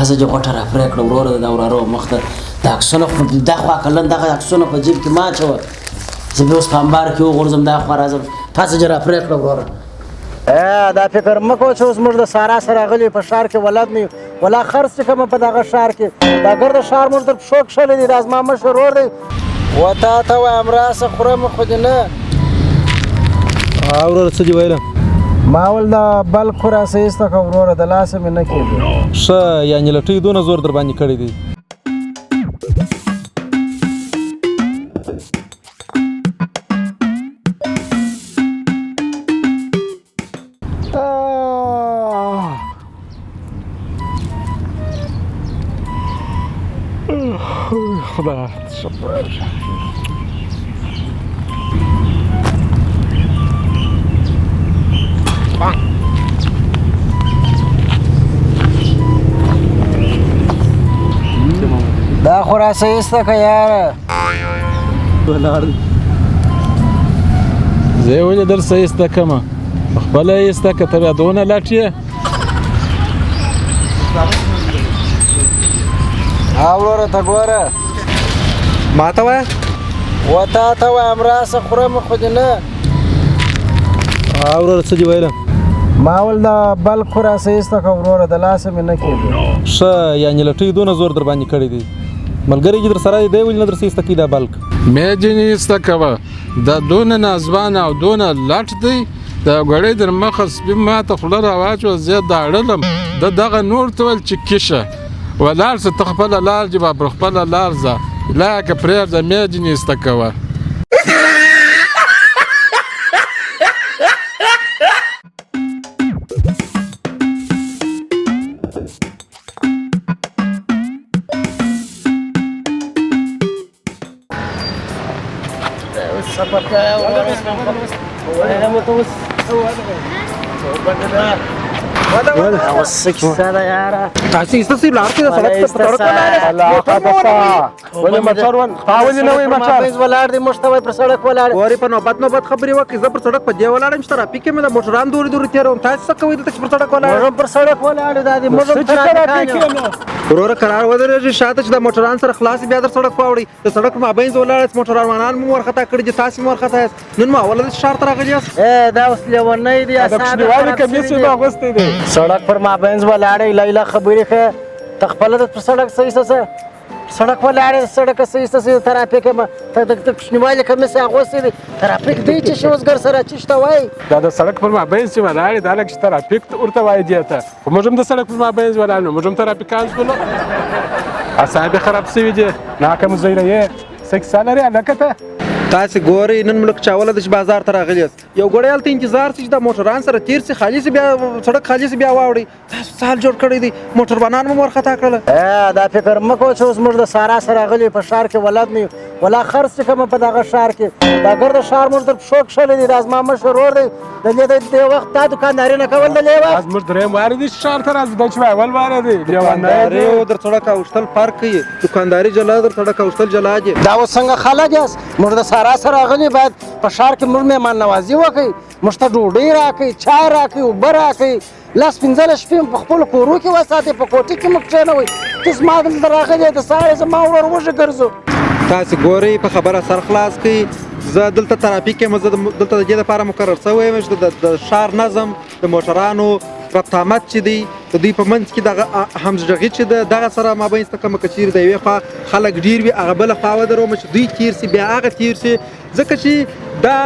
پزه دې غوټه را پرې کړه وروره، دا وراره مخ ته د عکسونه خو دا خوا کلن دغه عکسونه په جیب کې ما اچوه، زه بیا اوس په امبار کې وغورځم، دا خوا راځم، پزه دې را پرې کړه وروره. دا فکر مه کوه چې اوس موږ د سارا سره راغلي په ښار کې ولد نه یو، ولا خرڅ چې کومه په دغه ښار کې دا ګرده ښار موږ تر پښو کښلی دی. دا زما مشر ورور دی، و تا ته وایم راسه خورم خو دې نه. وروره څه دې ویله؟ ما ول دا بلک خو راسه ایسته که وروره، د لاسه مې نه کېږي. ښه یعنې لټۍ دونه زور در باندې کړی دی. خدای صبر. دا خو راسه ایسته که یاره. ولاړ زه یې ولې درسه ایسته کړم؟ خپله یې ایسته که، ته بیا دونه لټ یې. ها وروره ته ګوره. ما ته وایه؟ و تا ته وایم راسه خورم خو دې نه. وروره څه دې ویله؟ ما ول دا بلک خو راسه ایسته که وروره، د لاسه مې نه کېږي. ښه یعنې لټۍ دونه زور در باندې کړی دی، ملګری چې در سره دی، دی ولې نه درسه ایسته کوي دا بلک؟ مې ځینې ایسته کوه، دا دونه ناځوانه او دونه لټ دی، د ګړۍ در مخه سپي ما ته خوله راواچوه، زه یې داړلم، ده دغه نور ته ویل چې کیشه ولاړ شه، ته خپله لار جبا پر خپله لار ځه، لاکه پرېږده، مې ځینې ایسته کوه. اوس څه کیسه ده یاره؟ تاسې ایسته سئ، لار کې د سړک ته په سړک ولاړ. ولې مچر ول تا ولې نه وایي مچر؟ ولاړ دی، موږ ته وایي پر سړک ولاړ. ګورې په نوبت نوبت خبرې وکړئ، زه پر سړک په دې ولاړ یم چې ترافیک یم، د موټران دورې دورې تېروم، تاسې څه کوئ دلته چې پر سړک ولاړ؟ موږ هم پر سړک ولاړ یو، دا دی موږ هم ترافیک ترافیکان یو. وروره قرار ودرېږئ، شاته چې د موټران سره خلاص بیا در سړک واوړئ، د سړک په مابینځ ولاړ یاست، موټروانان مو وارخطا کړي دي، تاسې مو وارخطا یاست. نن مو اوله ده چې ښار ته راغلي یاست. دا اوس لیونی دی، د اعصاب یې کوچنیوالي خراب کمیس شوي یې دي. اغوستی دی. سړک پر مابینځ ولاړ یې، لیلا خبرې ښه، ته خپله د پر سړک څه ایسته څه؟ سړک ولاړ یې، سړک څه ایسته څه؟ ترافیک یم، ته د کوچنیوالي کمیس یې اغوستی دی، ترافیک دی چې شي اوس ګر سره چیش ته وایي. دا د سړک پر مابینځ چې ولاړ یې، دا لږ چې ترافیک ورته وایي دې ته، خو موږ هم د سړک پر مابینځ ولاړ یو، موږ هم ترافیکان شولو، اعصاب یې خراب شوي دي. ناکه مزیره یې څه کیسه لرې هلکه ته؟ تاسې ګورئ نن مو لږ چاوله ده چې بازار ته راغلي یاست، یو ګړی هلته انتظار سئ چې دا موټران سره تېر سي، خالي سي، بیا سړک خالي سي، بیا واوړئ. تاسو څه حال جوړ کړی دی؟ موټروانان مو وارخطا کړله. دا فکر مه کوه چې اوس موږ د سارا سره راغلي په ښار کې ولد نه یو، ولا خرڅ چې کومه په دغه ښار کې دا ګرده ښار موږ تر پښو کښلی دی. دا زما مشر ورور دی، د دې د دې وخت دا دوکانداري نه کول د دې وخت. دا زموږ درېیم وار دی چې ښار ته راځو، دا چې وایي اول وار دی. دوکانداري او در سړک اوښتل فرق کوي، دوکانداري جلا در سړک اوښتل جلا دي. دا اوس څنګه خلک یاست؟ موږ د سارا سره راغلي، باید په ښار کې موږ مهمان نوازي وکړئ، موږ ته ډوډۍ راکړئ، چای راکړئ، اوبه راکړئ، لس پنځلس شپې مو په خپلو کورو کې وساتئ، په کوټې کې مو کښېنوئ. ته زما دلته راغلی د سهار زما ورور وږي ګرځو. تاسې ګورئ په خبره سر خلاص کړئ، زه دلته ترافیک یم، زه دلته د دې لپاره مقرر شوی یم چې د ښار نظم، د موټرانو ربط آمد چې دی، د دوی په منځ کې دغه همغږي چې ده، دغه سره مابینځ ته کومه که چیرې د یوې خوا خلک ډېر وي، هغه بله خوا ودروم چې دوی تېر سي، بیا هغه تېر سي، ځکه چې دا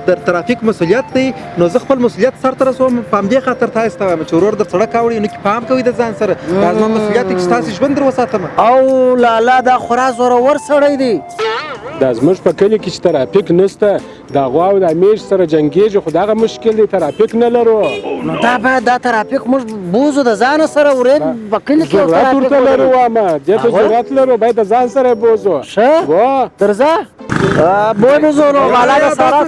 د ترافیک مسؤلیت دی، نو زه خپل مسؤلیت سر ته رسوم. په همدې خاطر تاسو ته وایم چې ورور در سړک اوړي، نو کې پام کوئ د ځان سره، دا زما مسؤلیت دی چې ستاسو ژوند در وساتم. او لالا دا خورا زورور سړی دی. دا زموږ په کلي کې چې ترافیک نشته، دا غوا او دا میږ سره جنګېږي، خو دغه مشکل دی ترافیک نه لرو. نو دا باید دا ترافیک موږ بوزو د ځانه سره ورېد په کلي کې یو ضرورت ترافیک ورته ولرو. لرو، اما دې ته ضرورت لرو، باید د ځان سره یې بوزو. ښه؟ وه. درځه؟ بوزو نو بالا د سارا.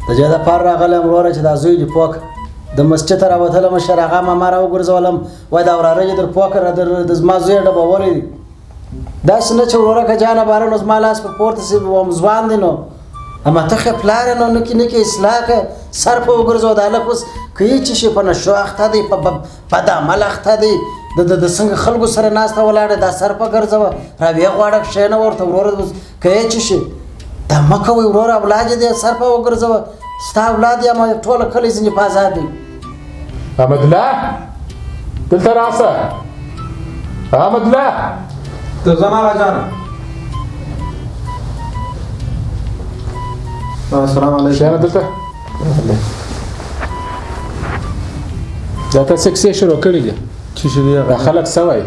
د دې دپاره راغلی یم وروره چې دا زوی دې پوه کړه. د مسجد ته راوتلم، شرغه ماما راوګرځولم، وایي دا وراره دې در پوه کړه، د زما زوی یې ډبولی دی. داسې نه چې وروره که جانه باره نو زما لاس په پورته سي، ځوان دی نو اما ته خو پلار یې نو نکې نکې اصلاح که سر په وګرځوه. د هلک اوس که یې چې شي په نشو اخته دی، په بد عمل اخته دی، د څنګه خلکو سره ناسته ولاړه، دا سر په ګرځوه، راویې غواړه کښېنه ورته وروره. اوس که یې چې شي دا مه کوئ وروره، اولاد یې دی سر په وګرځوه، ستا اولاد یې اما ټوله کلی ځینې په ازاد دی. احمدالله دلته راسه. احمدالله درځم آغا جانه. السلام علیکم. کښېنه دلته. دا ته څه کیسې شروع کړې دي؟ څه شي دي دا خلک څه وایي؟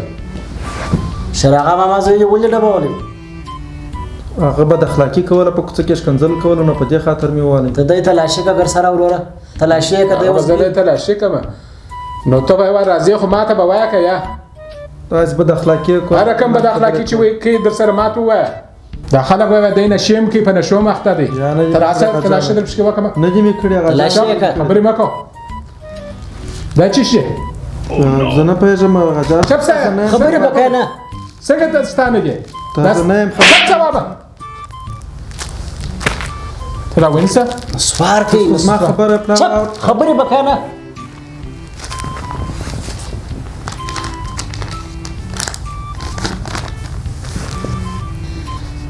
شراغه ماما زوی یې ولې ډبولی؟ هغه بد اخلاقي کوله، په کوڅه کې ښکنځل کوله، نو په دې خاطر مې ووهلی. ته دی تلاشي که ګرسره وروره، تلاشي یې که دی اوس زه دی تلاشي کړم نو ته به وایې راځې، خو ماته به وایه که یا داسې بد اخلاقي کوله. هر رقم بد اخلاقي چې وایي کوي در سره ماته ووایه. دا خلک وایي دی نشې هم کوي، په نشو هم اخته دی. ته راسه تلاشي در پسې وکړم. نه دي مې کړې هغه. تلاشي یې که. خبرې مه کوه. دا څه شي؟ زه نه پوهېږم هغه جان. چپ شه. خبرې به کوې نه. څنګه ته ستا نه دي؟ زه نه یم خبر. چپ شه بابا. ته دا ونیسه. نسوار کوي. زما خبره پلار. چپ، خبرې به کوې نه.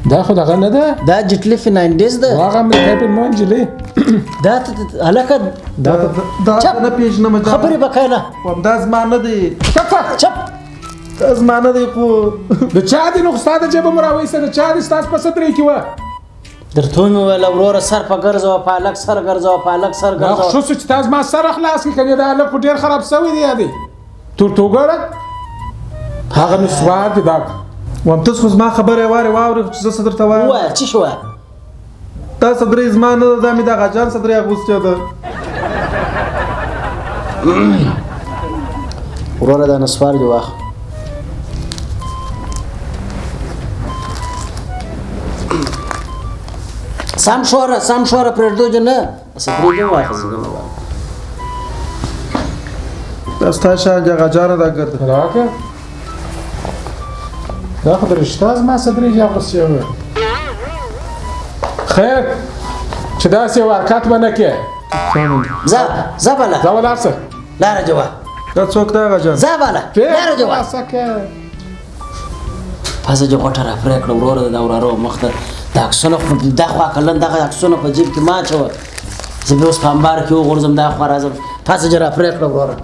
دا خو دغه نه ده، دا جټلي فرنانډیز ده. هغه امریکایي فلمونه نجلۍ. دا هلکه دا نه پېژنم. خبرې به کوې نه. همدا زما نه دی. چپ چپ، دا زما نه دی. خو د چا دی نو؟ خو ستا د جېبه مو راوایسته. د چا دی؟ ستاسو په صدرۍ کې وه. درته مې وویل وروره سر په ګرځوه، په هلک سر ګرځوه، په هلک سر ګرځوه. ښه شو چې تا زما سر خلاص کړي، که نه دا هلک خو ډېر خراب سوی دی. دی تورته وګوره، هغه نسوار دی دا. وم تاسو خو زما خبره وارې واورې چې زه څه درته وایم. ووایه څه شي وایه؟ دا صدرۍ زما نه ده، دا مې د آغا جان صدرۍ اغوستې ده. وروره دا نسوار دې واخله. سم شوره، سم شوره، پرېږدو دې نه. صدرۍ دې واخله، زه دې نه واخلم. دا ستا شیان دي آغا جانه، دا ګرده راکړه. دا خو د رښتیا زما صدرۍ دې اغوستې وه. خیر چې داسې یو حرکت ونه کړې. ځه ځه بله، ځه ولاړ شه. لاره دې وه. دا څوک دی آغا جان؟ ځه بله، لاره دې وه. پزه دې غوټه را پرې کړه وروره، دا وراره مخ ته دا عکسونه خو دا خوا کلن دغه عکسونه په جیب کې مه اچوه، زه بیا اوس په امبار کې وغورځم، دا خوا راځم. پزه دې را پرې کړه وروره.